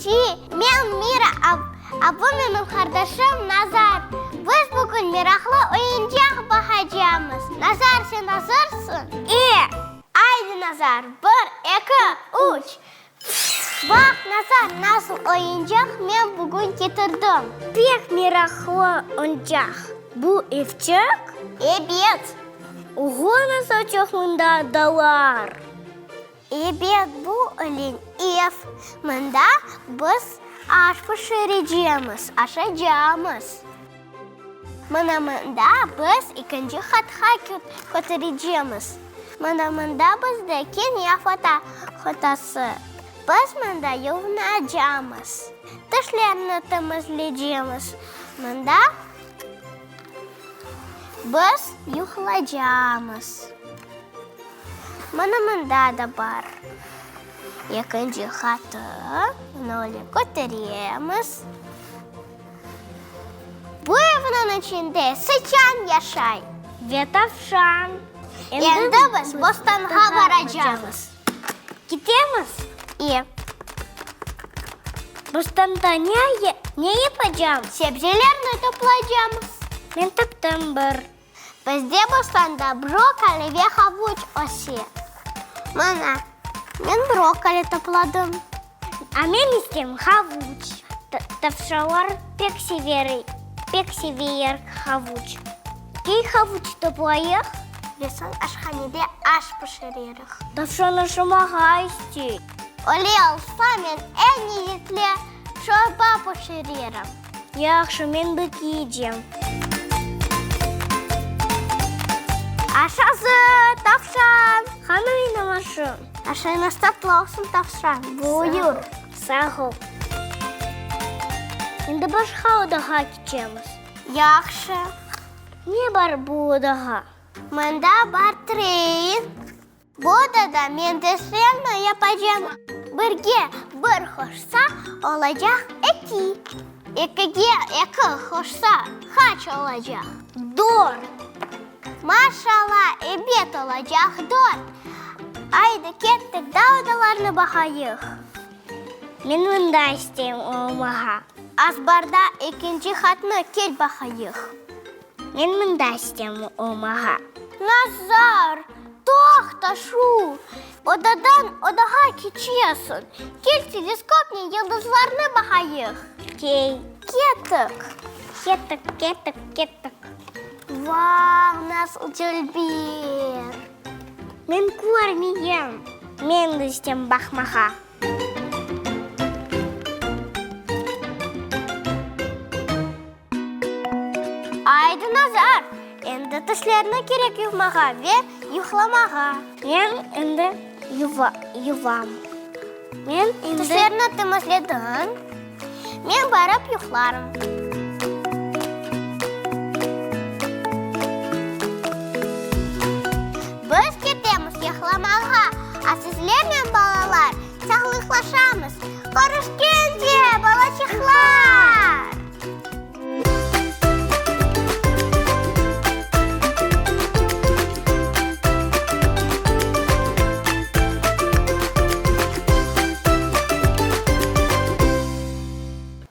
Ayşe, men Mira, a bu menim qardaşım Nazar. Biz bugün meraqlı oyuncaq baqacamız. Nazar, sen azırsıñ? E! Aydı, Nazar, bir, eki, üç! Baq, Nazar, nasıl oyuncaq men bugün ketirdim. Pek meraqlı oyuncaq. Bu evçik? Ebet. Oğo, nasıl çoq mında odalar! Ebet, bu ölen ev. Mında biz aş pişirecemiz, aşaycamız. Mına mında biz ekinci qatqa köterecemiz. Mına mında bizde kene odası. Biz mında yuvunacamız, tişlerni temizleycemiz. Mında biz yuqlaycamız. Mına mında da bar. Ekinci qatı, mına öyle köteremiz. Bu evniñ içinde sıçan yaşay. Ve tavşan. Endi biz bostanğa baracamız. Ketemiz? E. Bostanda ne, ne yapacam? Sebzelerni toplaycamız. Men taptım bir. Bizde bostanda brokoli ve havuç öse. Mına, men brokoli topladım. A men istem havuç. Tavşanlar pek sever, pek sever havuç. Key havuç toplayıq? Ve soñ aşhanede aş pişireriq. Tavşan aşamağa istey. Öyle olsa, men eñ lezzetli şorba pişirerim. Yahşı, men bekleycem. Aş azır, tavşan! Qani menim aşım? Aşıñız tatlı olsun, tavşan, buyur. Sağ ol. Endi başqa odağa keçemiz. Yahşı. Ne bar bu odağa? Mında bar tren. Bu odada men derslerni yapacam. Birge bir qoşsa, olacaq eki. Ekige eki qoşsa, qaç olacaq? Dört. Maşallah, ebet, olacaq dört. Aydı, kettik, daa odalarnı baqayıq. Men mında isteyim olmağa. Azbarda ekinci qatnı kel baqayıq. Men mında isteyim olmağa. Nazar, toqta şu, odadan odağa keçesiñ. Kel teleskopnen yıldızlarnı baqayıq. Key. Kettik. Kettik, kettik, kettik. Vau, nasıl dülber! Men körmeyim. Men de isteyim baqmağa. Aydı, Nazar, endi tişlerni kerek yuvmağa ve yuqlamağa. Men endi yuvam. Men endi. Tişlerni temizlediñ. Men barıp yuqlarım. Biz ketemiz yuqlamağa, a sizlernen, balalar, sağlıqlaşamız. Körüşkence!